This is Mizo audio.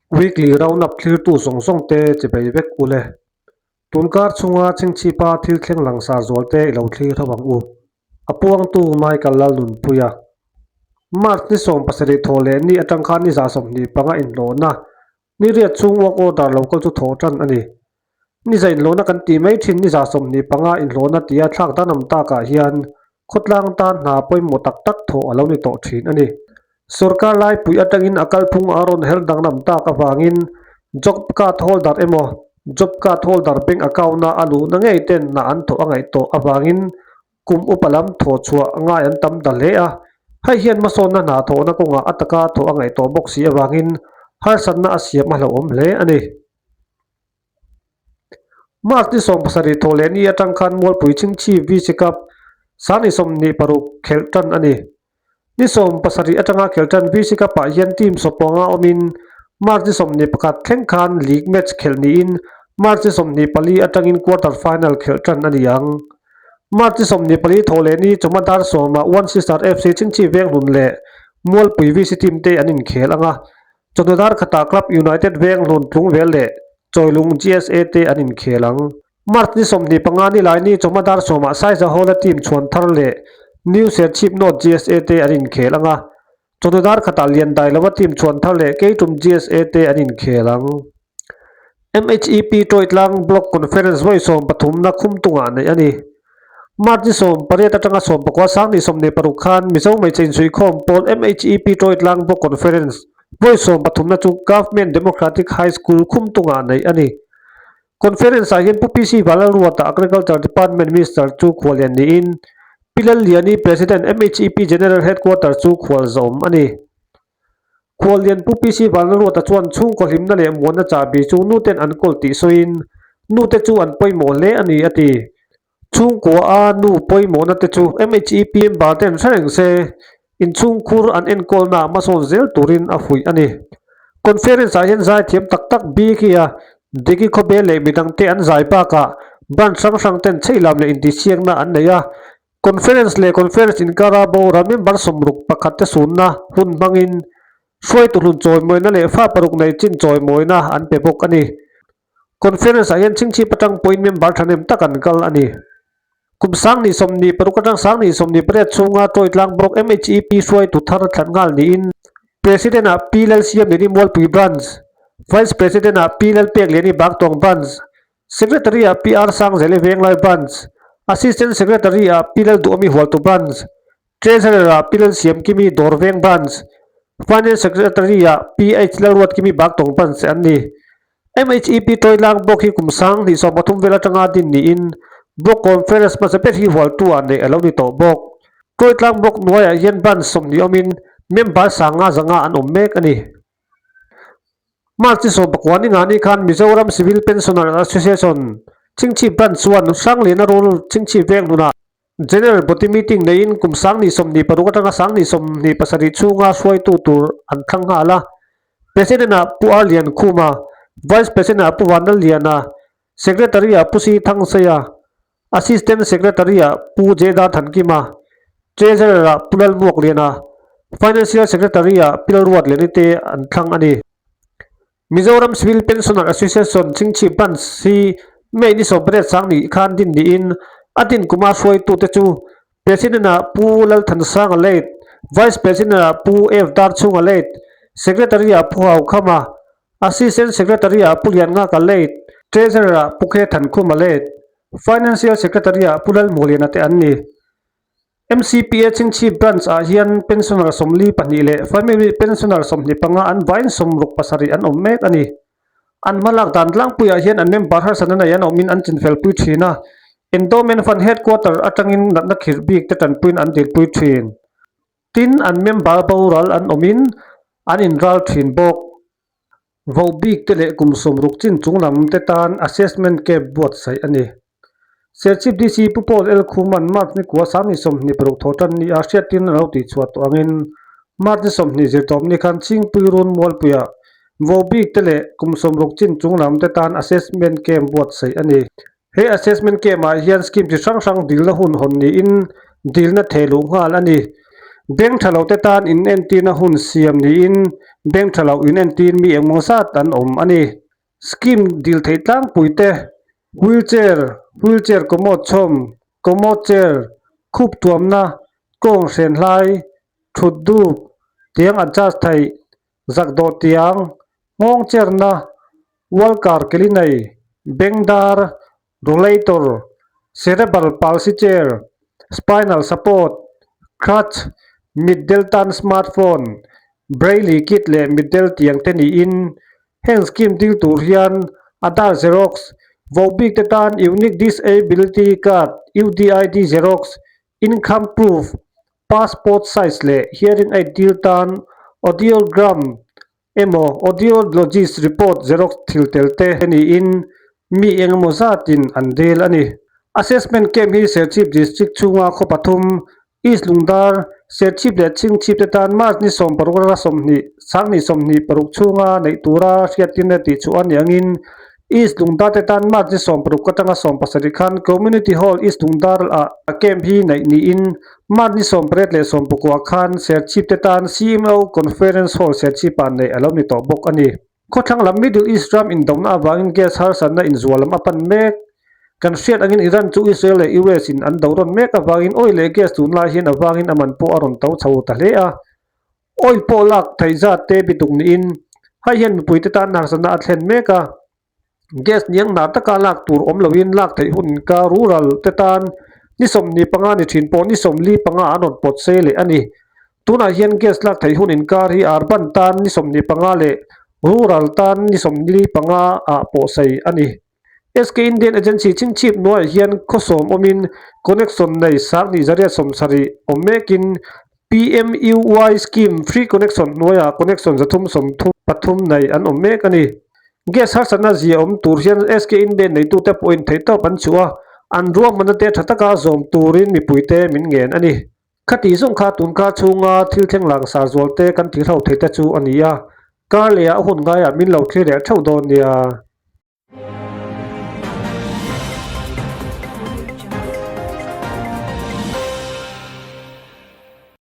Weekly Roundup thlirtu zawng zawng te chibei vek u le. Tunkar chhunga chhingchhipa thil thleng langsar zual te i lo thlir ho ang u. A puangtu Michael Lalnunpuia. March ni 17 thawh leh ni atang khan ni 25 inhlawhna ni riat chhung work order lo kal chu thawh tan a ni. Ni za inhlawhna kan tih mai thin ni 25 inhlawhna tia thlak danam takah hian khawtlang tan hna pawimawh tak tak thawh a lo ni tawh thin a ni. Sorkar laipui atangin a kalphung a rawn her danglam tak avangin job card holder emaw job card holder bank account-a a luhna ngei ten hna an thawh a ngaih tawh avangin kum upa lam thawh chhuah ngai an tam ta hle a. Hei hian hmasawnna hna thawhna kawngah a taka thawh a ngaih tawh bawk si avangin harsatna a siam a hlauhawm hle a ni. March ni 17 thawh leh ni atang khan Mualpui Chhingchhip VC Cup Sangni 26 khelh tan a ni. Ni 17 atanga khelh tan VC Cup ah hian team sawpanga awmin March ni 21 thleng khan league match khelh niin March ni 24 atangin quarter final khelh tan a ni ang. March ni 24 thawh leh ni chawhma dar sawmah One Sister FC Chhingchhip Venghlun leh Mualpui VC team te an inkhel ang a. Chawhnu dar khatah Club United Venghlun Tlungvel leh Chawilung GSA te an inkhel ang. March ni 25 ni lai ni chawhma dar sawmah Saiza Hall-a team chhuan thar leh New Serchhip North GSA te an inkhel ang a. Chawhnu dar khatah Liandailova team chhuan thar leh Keitum GSA te an inkhel ang. MHEP Tawitlang Block Conference vawi 13na khumtungah neih a ni. March ni 18 atanga 19 sang ni 26 khan Mizo hmeichhe insuihkhawm pawl MHEP Tawitlang Block Conference vawi 13na chu Government Democratic High School khumtungah neih a ni. Conference-ah hian Pu PC Vanlalruata Agriculture Department Minister chu khuallian niin Pi Lalliani President MHEP General Headquarter chu khualzawm a ni. Khuallian Pu PC Vanlalruata chuan chhungkaw hlimna leh muanna chahbi chu nuten an kawl tih sawiin, nute chu an pawimawh hle a ni a ti. Chhungkua a nu pawimawhna te chu MHEP member ten hre reng se, inchhungkhur an enkawlna hmasawn zel turin a fuih a ni. Conference ah hian zai thiam tak tak bik hi a Diki khawbel leh midangte an zai bakah branch hrang hrang ten chheihlam leh intihsiakna an nei a, Conference leh conference inkara boral member 61 te sunna hun hmangin hruaitu hlun chawimawina leh fa paruk nei chin chawimawina an pe bawk a ni. Conference ah hian chhingchhip atang pawhin member thahnem tak an kal a ni. Kum 2026 atang 2028 chhunga Tawitlang Block MHEP hruaitu thar thlan nghal niin President ah Pi Lalsiamliani Mualpui Branch, Vice President ah Pi Lalpekliani Baktawng Branch, Secretary ah Pi R Sangzeli Venglai Branch, Assistant Secretary ah Pi Lalduhawmi Hualtu Branch, Treasurer ah Pi Lalsiamkimi Dawrveng Branch, Finance Secretary ah Pi H Lalruatkimi Baktawng Branch te an ni. MHEP Tawitlang bawk hi kum 2013 vel atanga din niin Block Conference hmasa ber hi Hualtu ah neih a lo ni tawh bawk. Tawitlang bawk hnuaiah hian Branch 20 awmin member 500 an awm mek a ni. March ni 19 ni nga ni khan Mizoram Civil Pensioner Association Chhingchhip Branch chuan Hrangliana Rural Chhingchhip veng hnunah General Body Meeting neiin kum 2026 atanga 2027 chhunga hruaitu tur an thlang nghal a. President-ah Pu R Liankhuma, Vice President-ah Pu Vanlalliana, Secretary-ah Pu Si Thangseia, Assistant Secretary-ah Pu Jeda Thankima, Treasurer-ah Pu Lalmuakliana, Financial Secretary-ah Pi Lalruatliani te an thlang a ni. Mizoram Civil Pensioner Association Chhingchhip Branch hi May ni 18 sang nih khan din niin a din kuma hruaitute chu President-ah Pu Lalthansanga late, Vice President-ah Pu F Darchhunga late, Secretary-ah Pu Haukhama, Assistant Secretary-ah Pu Lianngaka late, Treasurer-ah Pu Khe Thankhuma late, Financial Secretary-ah Pu Lalmuliana te an ni. MCPA Chhingchhip Branch ah hian pensioner 42 leh family pensioner 25 an vain 67 an awm mek a ni. An hmalak dan tlangpuiah hian an member harsatna nei an awmin an chinfelpui thin a, Endowment Fund Headquarter atangin natna khirh bik te tanpuiin an dilpui thin. Tin, an member boral an awmin an inral thin bawk. Voh bik te leh kum 60 chin chung lam te tan assessment camp buatsaih a ni. Serchhip DC Pu Paul L Khuman March ni kua 2026 thaw tan ni a hriattirna lo tihchhuah tawh angin March ni 20 zirtawp ni khan Chhingpui Run Mualpuiah voh bik te leh kum 60 chin chung lam te tan assessment camp buatsaih a ni. He assessment camp ah hian scheme chi hrang hrang dilna hun hawn niin dilna theh luh nghal a ni. Beng tha lo te tan inentirna hun siam niin beng tha lo inentir mi engmaw zat an awm a ni. Scheme dil theih tlangpui te, wheelchair, wheelchair commode chhawm, commode chair, khup tuamna, kawng hren hlai, thut dup, tiang adjust theih, zak dawh tiang, nghawng cherna, walker keli nei, bengdar, rollator, cerebral palsy chair, spinal support, crutch, mitdel tan smartphone, braille kit leh mitdel tiang te niin heng scheme dil tur hian Aadhaar xerox, vohbik te tan Unique Disability Card, UDID xerox, income proof, Passport size leh hearing aid dil tan audiogram emaw audiologist report xerox thil tel te niin mi eng emaw zatin an dil a ni. Assessment camp hi Serchhip District chhunga khaw pathum, East Lungdar, Serchhip leh Chhingchhip te tan March ni 16 atanga 20, sanghnih 26 chhunga neih tura hriattirna tih chhuah a ni angin East Lungdar te tan March ni 16 atanga 17 khan Community Hall East Lungdar ah camp hi neih niin March ni 18 leh 19 khan Serchhip te tan CMO Conference Hall Serchhip ah neih a lo ni tawh bawk a ni. Khawthlang lam Middle East ram indona avangin gas harsatna inzual lam a pan mek. Kan hriat angin Iran chu Israel leh US in an do rawn mek avangin oil leh gas tunlai hian avangin a man pawh a rawn to chho ta hle a. Oil pawh lak theih zat te bituk niin hei hian mipuite tan harsatna a thlen mek a, gas niang nar taka lak tur awm loin lak theih hun ka rural te tan ni 25 ni thin pawh ni 45 an rawn pawt sei leh a ni. Tunah hian gas lak theih hun inkar hi urban tan ni 25 leh rural tan ni 45 ah pawh sei a ni. SK Indian Agency chhingchhip hnuaiah hian khawsawm awmin connection nei sanghnih zariat 70 awm mekin PMUY scheme free connection hnuaiah connection 333 nei an awm mek a ni. Gas harsatna zia awm tur hian SK Indian neitute pawhin theihtawp an chhuah a, an ruahmanna te tha taka zawm turin mipuite min ngen a ni. Khati zawng kha tunkar chhunga thil thleng langsar zualte kan tihlo theih te chu a ni a, kar lehah a hun ngaiah min lo thlir leh theuh dawn nia.